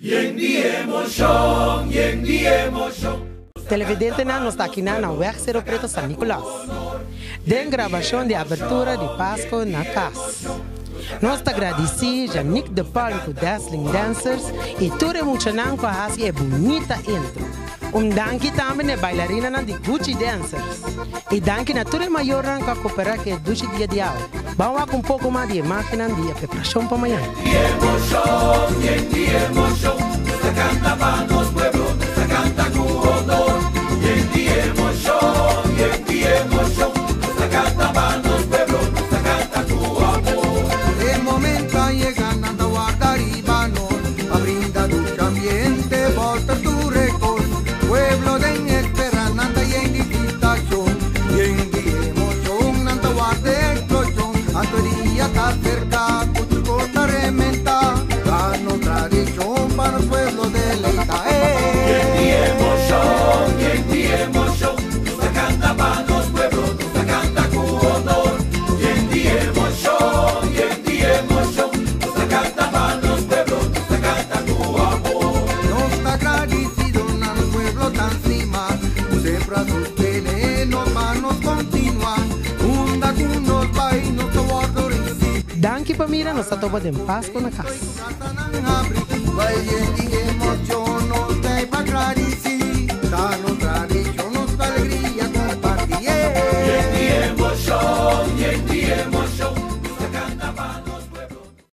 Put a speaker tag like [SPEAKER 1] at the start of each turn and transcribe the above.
[SPEAKER 1] Yen di emoshon, yen di emoshon.
[SPEAKER 2] Televidentenan nos ta akinan na Weg Cero Preto San Nicolas den grabacion di abertura di Pasco na Cas. Nos ta gradici Janique de Palm cu Dazzling Dancers y tur e muchanan cu a haci e bunita intro. Un danki tambe na e bailarinanan di Gucci Dancers. Y danki na tur e mayornan cu a coopera cu e dushi dia di awe. Ban wak un poco mas di e imagennan di e preparacion pa mañan.
[SPEAKER 1] Di emocion, yen di emocion, nos ta canta pa nos pueblo, nos ta canta cu honor. Yen di emocion, yen di emocion, nos ta canta pa nos pueblo, nos ta canta cu amor.
[SPEAKER 3] E momento a yega, nan ta warda riba nos, pa brinda dushi ambiente, bolter tur e kos. Pueblo den espera, nan ta yen di excitacion, yen di emocion, nan ta warda e explosion. Anto e dia ta cerca, cu tur cos ta rementa, ta nos tradicion pa nos pueblo deleita.
[SPEAKER 1] Yen di emocion, yen di emocion, nos ta canta pa nos pueblo, nos ta canta cu honor. Yen di emocion, yen di emocion, nos ta canta pa nos pueblo, nos ta canta cu amor.
[SPEAKER 3] Nos ta gradicido na nos pueblo tan stima, cu sempre a sostene nos pa nos continua, unda cu nos bay nos ta wordo ricibi.
[SPEAKER 2] Danki pa mira nos ta topa den Pasco na cas.
[SPEAKER 3] Bay yen di emocion.